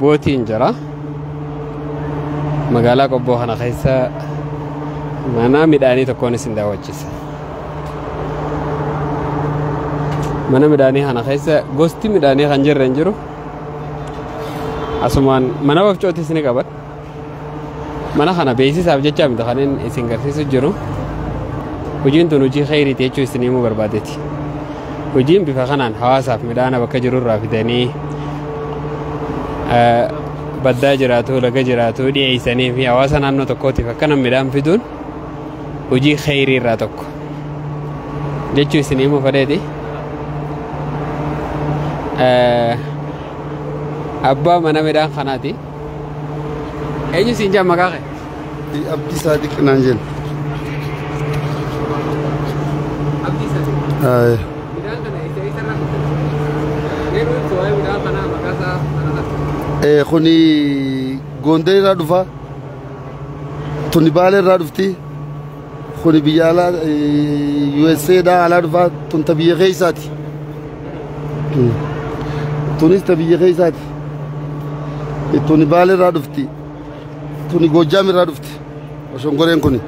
Qobbootiin jira. Magaalaa Qobboo kana keessa mana midhaanii tokkoon isin daawwachiisa. Mana midhaanii kana keessa gosti midhaanii kan jirre hin jiru. Asumaan mana wafcootis ni qaban. Mana kana beeksisaaf jecha miti kan inni isin garsiisu jiru. Hojiin tun hojii khayriiti jechuu isin himuu barbaadeeti. Hojiin bifa kanaan hawaasaaf midhaana bakka jirurraa fidanii baddaa jiraatu laga jiraatu dhiyeessanii fi hawaasa naannoo tokkootiif akkana midhaan fiduun hojii khayrii irraa tokko jechuu isin himuu fedheeti. Abbaa mana midhaan kanaati. Eenyu siin jaa maqaa kee? Abdii Saadiq naan jenna. Abdii Saadiq. Midhaan kana eessa eessarraa fiddan? Mee nu ibsi waa'ee midhaan kanaa maqaa isaa mana kana. Kuni Gondar irraa dhufa. Tuni Baale irraa dhufti. Kuni biyya alaa USA dhaa alaa dhufa. Tun ta biyya keessaati. Tunis ta biyya keessaati. Tuni Baale irraa dhufti. Tuni Goojjaam irraa dhufti. Oshongoreen kuni.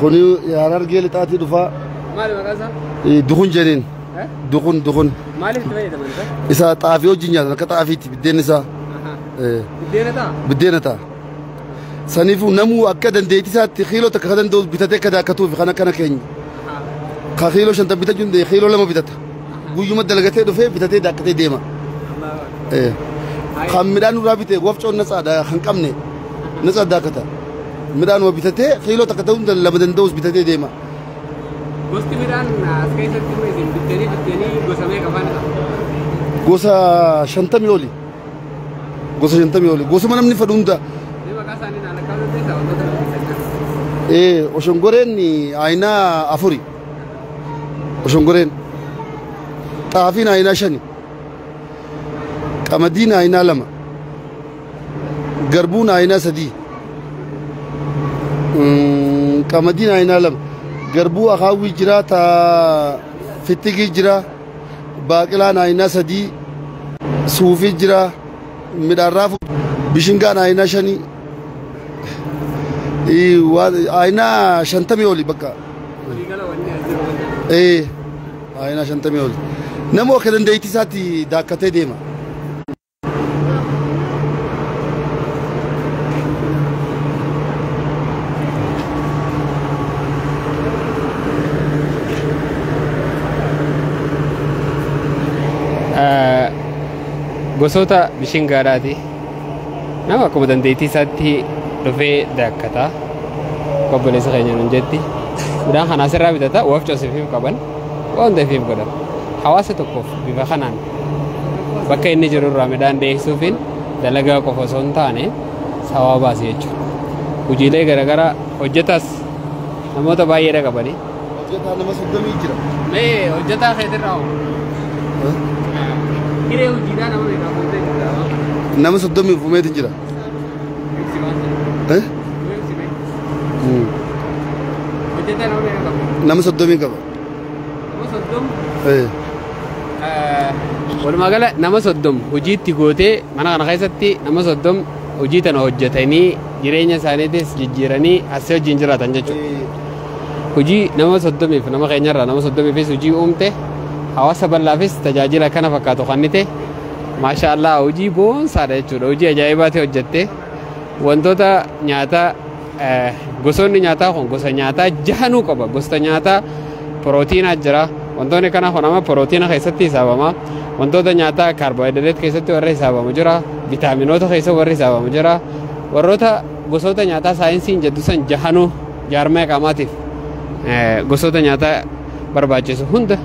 Kuni Harargee lixaatii dhufa. Maali maqaa isaa? Dukun jedheen. Dukun dukun. Maaliif itti fayyadaman isa? Isa xaafii wajjin nyaatan akka xaafiitti biddeen isaa. Biddeena ta'a? Biddeena ta'a. Saniifuu namuu akka dandeettii isaatti kiiloo takka ka danda'u bitatee akka daakkatuuf kan akkana keenya. Ka kiiloo 50 bitachuu hin dandeenye kiiloo 2 bitata. Guyyuma dalagatee dhufee bitatee daakkatee deema. Kan midhaan nurraa bite wafcoon natsaadha kan qabne natsaa daakkata. Midhaanuma bitatee kiiloo takka ta'uu lama danda'us bitatee deema. Gosti midhaan as keessatti isin bittanii bittanii gosa meeqa faana qaba? Gosa 50 oli. Gosa 50 oli. Gosuma namni fedhu hunda. Mee maqaa isaanii naan lakkaa'uu dandeessaa wantoota namni keessatti? Oshongoreen ayinaa 4. Oshongoreen. Xaafiin ayinaa 5. Qamadiin ayinaa 2. Garbuun ayinaa 3. Qamadiin ayinaa 2. Garbuu akaawwii jira, ta fittigii jira, baaqilaan ayinaa 3, suufii jira, midhaan raafuu, bishingaan ayinaa 5, ayinaa 50 oli bakka. Ayinaa 50 oli. Nama akka dandeettii isaatti daakkatee deema. Gosoota bishingaadhaati. Nama akkuma dandeettii isaatti dhufee daakkata. Obboleessa keenya nuun jetti. Midhaan kana asirraa bitata, wafcoo sifiif qaban, waan hunda ifiif godhan. Hawaasa tokkoof bifa kanaan bakka inni jiru irraa midhaan dhiyeessuufiin dalagaa qofa osoo hin taane sawaabaas jechuudha. Hojiilee garaagaraa hojjetas namoota baay'eedha qabani. Hojjetaa nama 30 jira. Mee hojjetaa keetirraa hoo? Hiree hojiidhaa nama meeqaa fuutee jirta? Nama 30 fuumeetiin jira. Ibsi waan sana. Ibsi mee. Hojjetaa nama meeqa qaba? Nama 30 qaba. Nama 30? Walumaa gala nama 30 hojiitti gootee mana kana keessatti nama 30 hojii tana hojjetanii jireenya isaaniitis jijjiiranii asii wajjin jiraatan jechuudha. Hojii nama 30f nama keenyarraa nama 30fis hojii uumte hawaasa bal'aafis tajaajila kana fakkaatu kennite maasha Allah hojii boonsaadha jechuudha. Hojii ajaa'ibaati hojjette wantoota nyaataa gosoonni nyaataa kun gosa nyaataa jahanuu qaba. Gosa nyaataa pirootiinaa jira. Wantoonni kana kun amma pirootiina keessatti hisaabama. Wantoota nyaataa kaarboohayidireet keessatti warra hisaabamu jira. Vitaaminoota keessa warri hisaabamu jira. Warroota gosoota nyaataa saayinsiin jedhu san jahanuu jaarmee qaamaatiif gosoota nyaataa barbaachisu hunda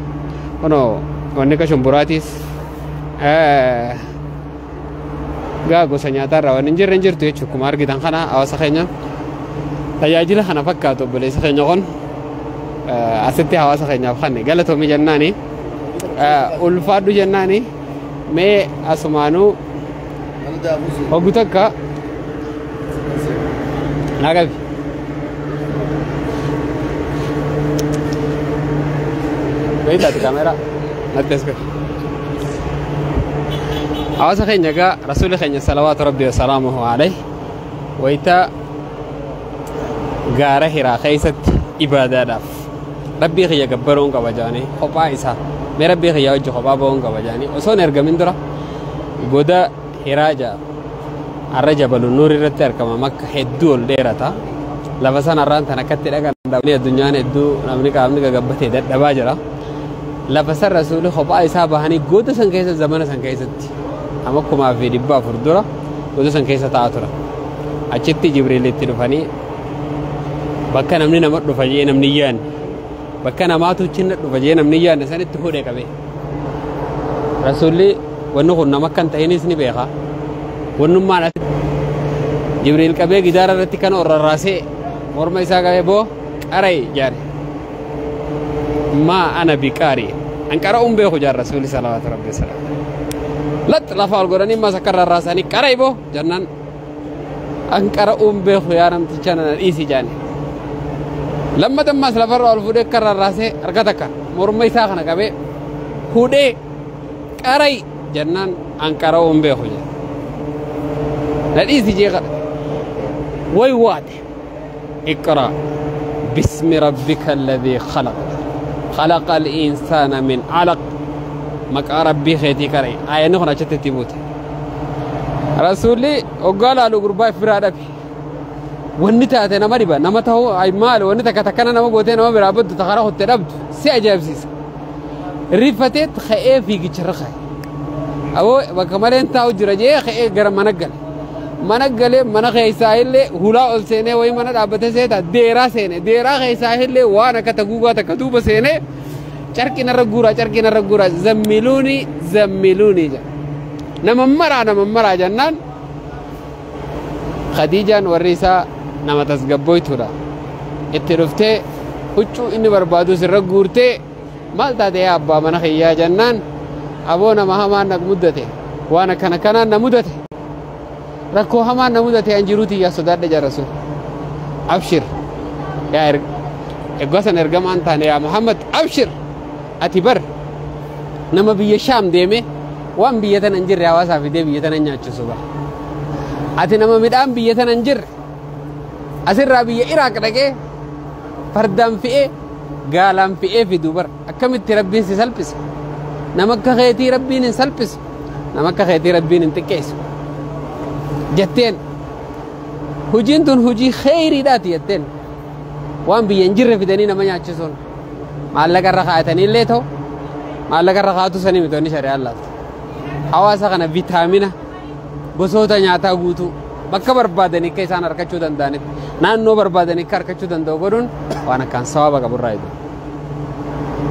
kunoo wanni akka shumburaatiis gaa gosa nyaataa irraa wanni hin jirre hin jirtu jechuudha. Akkuma argitan kana hawaasa keenya tajaajila kana fakkaatu obboleessa keenya kun asitti hawaasa keenyaaf kanne galatoomii jennaani ulfaadhu jennaani mee asumaanuu hoggu takka naa qabi. Beektaati kaameeraa. Natti as gahe. Hawaasa keenya egaa rasuulli keenya salawaatu rabbi wasalaamuhu alayhi wayita gaara Hiraa keessatti ibaadaadhaaf rabbii kiyya gabbaruun qaba jedhanii kophaa isaa mee rabbii kiyya wajji kophaa ba'uun qaba jedhanii osoo hin ergamin dura goda Hiraa ja'a har'a Jabalu Nuur irratti argama makka hedduu ol dheerata lafa sana irraan tan akkatti dhaqan dhabanii addunyaan hedduu namni qaamni gagabbatee dadhabaa jira lafa san rasuulli kophaa isaa bahanii goda san keessa zamana san keessatti amma 1400 dura goda san keessa taa'aa tura achitti Jibriil itti dhufanii bakka namni nama dhufa jee namni yaanne bakka namaatu chinna dhufa jee namni yaanne sanitti hudhee qabe rasuulli wanni kun nama akkan ta'inis ni beeka wannummaan asitti Jibriil qabee gidaara irratti kan orrarraasee morma isaa qabee boo qarai jaare maa ana biqaari an qara'uun beeku jaan rasuulli salawaatu rabbi salaam lat lafa ol godhanii mas akka rarraasanii qarai boo jennaan an qara'uun beeku yaa namticha nana dhiisi jaane lamma ammas lafarra ol fuudhee akka rarraasee harka takka morma isaa kana qabee hudhee qarai jennaan an qara'uun beeku jaan na dhiisi jee kadhate way waate اقرأ باسم ربك الذي خلق خلق الإنسان من علق مكا ربي خيتي كري آية نخنا شتتي بوت رسولي وقال له قرباي فرادة بي ونتا أتنا مريبا نمته أي مال ونتا كتكنا نما بوتين نما برابد تخرج التربد سي أجاب سيس رفتت خيفي كشرخة أو وكمالين تاو جرجيه خي غرم منقل منقل من خيسايل هلا ألسنة وهي من رابطة سيتا ديرا سينة ديرا خيسايل وانا كتجوبة تكتوبة سينة شركي نرجورا شركي نرجورا زميلوني زميلوني جا نممرا نممرا جنان خديجة وريسا نمتسقبوي ترى اترفته huccuu inni barbaadu sirra guurtee maal taate yaa abbaa mana kiyyaa jennaan aboo nama hamaan na mudate waan akkana kanaan na mudate rakkoo hamaan na mudate an jiruuti yaa sodaadhe jaa rasuul abshir yaa eeggaa san ergamaan taane yaa Muhammad abshir ati bar nama biyya Shaam deeme waan biyya tana hin jirre hawaasaa fidee biyya tana nyaachisu bara ati nama midhaan biyya tana hin jirre asirraa biyya Iraaq dhaqee fardaan fe'ee gaalaan fe'ee fidu bara akkamitti rabbiin si salphisa nama akka keetii rabbiin hin salphisu nama akka keetii rabbiin hin xiqqeessu jetteen hojiin tun hojii kheyriidhaati jetteen waan biyya hin jirre fidanii nama nyaachisuun maallaqa irra kaa'atanii illee ta'u maallaqa irra kaa'atu sanii miti wanni shari'aan laaltu hawaasa kana vitaamina gosoota nyaataa guutuu bakka barbaadanii akka isaan argachuu danda'anitti naannoo barbaadanii akka argachuu danda'u godhuun waan akkaan sababa qaburraa jedhu.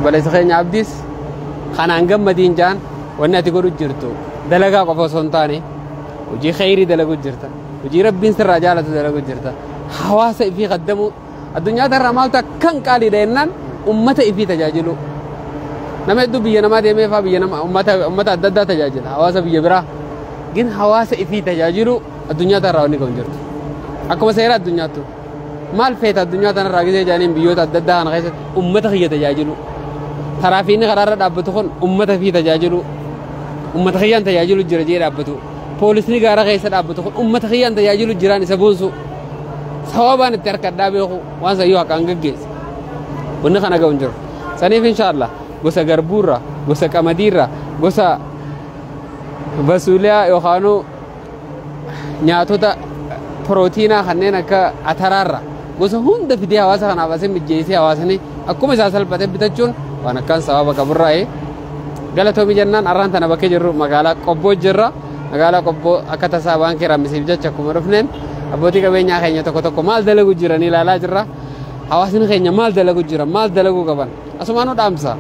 Baleessa keenya abdiis kanaan gammadiin jaan wanni ati godhu jirtu dalagaa qofa osoo hin taane hojii kheyrii dalagu jirta hojii rabbiin sirraa jaalatu dalagu jirta hawaasa ifii qaddamuu addunyaa tanarraa maaltu akkan qaaliidha jennaan ummata ifii tajaajilu. Nama hedduu biyya namaa deemee faa biyya nama ummata adda addaa tajaajila hawaasa biyya biraa gin hawaasa ifii tajaajilu addunyaa tanarraa wanni qabu jirtu. Akkuma seera addunyaattu maal feeta addunyaa tanarraa gisee jaaniin biyyoota adda addaa kana keessatti ummata kiyya tajaajilu. Taraafiinni karaarra dhaabbatu kun ummata fi tajaajilu. Ummata kiyyaan tajaajilu jira jee dhaabbatu. Poolisni gaara keessa dhaabbatu kun ummata kiyyaan tajaajilu jiraan isa boonsu. Sababaan itti harkadhaa beeku waan sayyoo haqaan gaggeessa. Wanni kana ga'u hin jiru. Saniif inshaallah gosa garbuurra, gosa qamadiirra, gosa basuuliyaa yookaanuu nyaatota pirootiinaa kanneen akka ataraarra gosa hunda fidee hawaasa kanaaf asii mijjeessee hawaasni akkuma isaa salphatee bitachuun waan akkaan sababa qaburraa'e galatoomii jennaan arraan tana bakkee jirru magaalaa Qobboo jirra magaalaa Qobboo akka tasaa baankii rammisiif jecha akkuma dhufneen abbootii qabeenyaa keenya tokko tokko maal dalagu jiranii ilaalaa jirra hawaasni keenya maal dalagu jira maal dalaguu qaban asumaanuu dhaamsa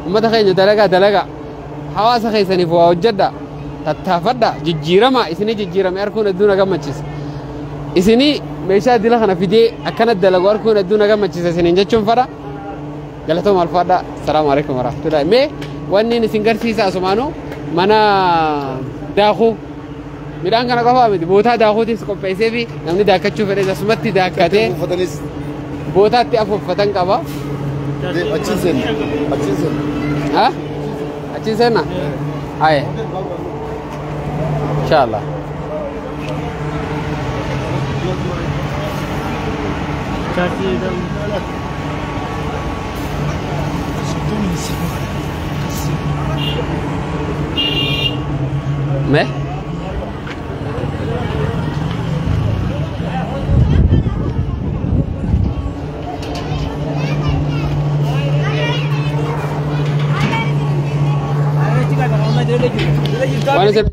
ummata keenya dalagaa dalagaa hawaasa keessaniif waa hojjedha tattaafadha jijjiirama isinii jijjiirame arguun hedduu na gammachiisa isinii meeshaa dila kana fidee akkana dalagu arguun hedduu na gammachiisa isiniin jechuun fadha galatooma alfaadha salaamu alaikum warahmatullahi mee wanni isin garsiisa asumaanuu mana daakuu midhaan kana qofaa miti bootaa daakuutis qopheessee fi namni daakkachuu fedhe asumatti daakkatee bootaatti afuuffatan qaba. Achiin seenu achiin seenu. Ha? Achiin seenna? Aye. Inshallah. Mee? Waan isin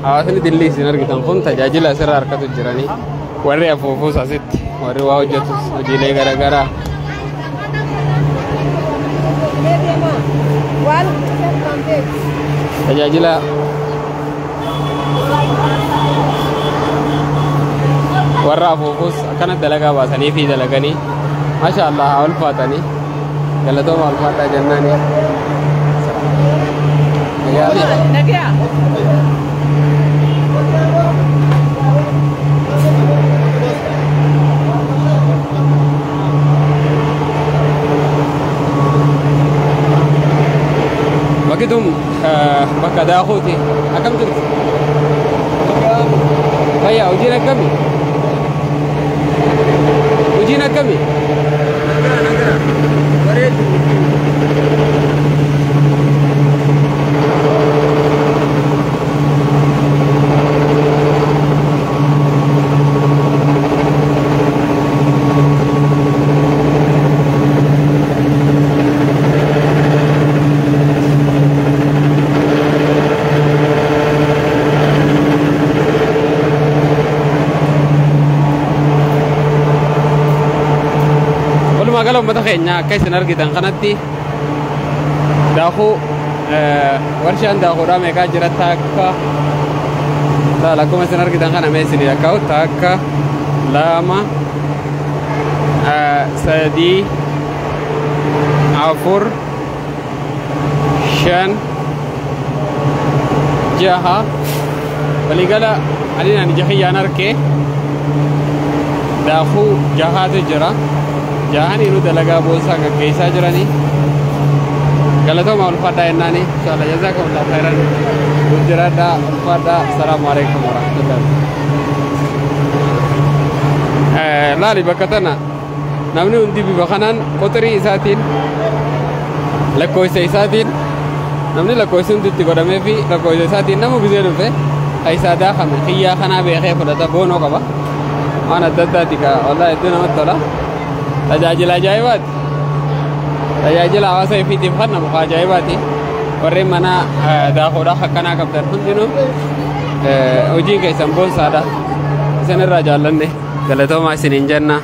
hawaasni dillii isin argitan kun tajaajila asirraa harkatu jiranii warri afuufuus asitti warri waa hojjetus hojiilee garaagaraa tajaajila warra afuufuus akkana dalagaa baasanii fi dalaganii masha Allah haa ulfaatanii galatooma ulfaadhaa jennaanii. Bakki tun bakka daakuuti. Akkam jirti? Fayyaa hojiin akkami? Hojiin akkami? Walumaa gala uummata keenya akka isin argitan kanatti daakuu warshaan daakuudhaa meeqaa jira takka laala akkuma isin argitan kana mee isin lakkaa'u takka lama sadii afur shan jaha waliigala ani ani jahiyyaan arkee daakuu jahaatu jira. Jahaniinu dalagaa boonsaa gaggeessaa jiranii galatooma ulfaadhaa jennaani inshallah jazakumullahu khairan nuuf jiraadhaa ulfaadhaa assalaamu alaikum warahmatullahi. Laali bakka tana namni hundi bifa kanaan qoxirii isaatiin lakkoofsa isaatiin namni lakkoofsi hundi itti godhamee fi lakkoofsa isaatiin nama gisee dhufe isaa daakame xiyyaa kanaa beekee fudhata boonoo qaba waan adda addaati kaa wallahi hedduu namatti tola. Tajaajila ajaa'ibaati. Tajaajila hawaasa ofiitiif kennamu ajaa'ibaati. Warreen mana daakuudhaa akkanaa qabdan hundinuu hojiin keessan boonsaadha. Isin irraa jaallanne galatoomaa isiniin jenna.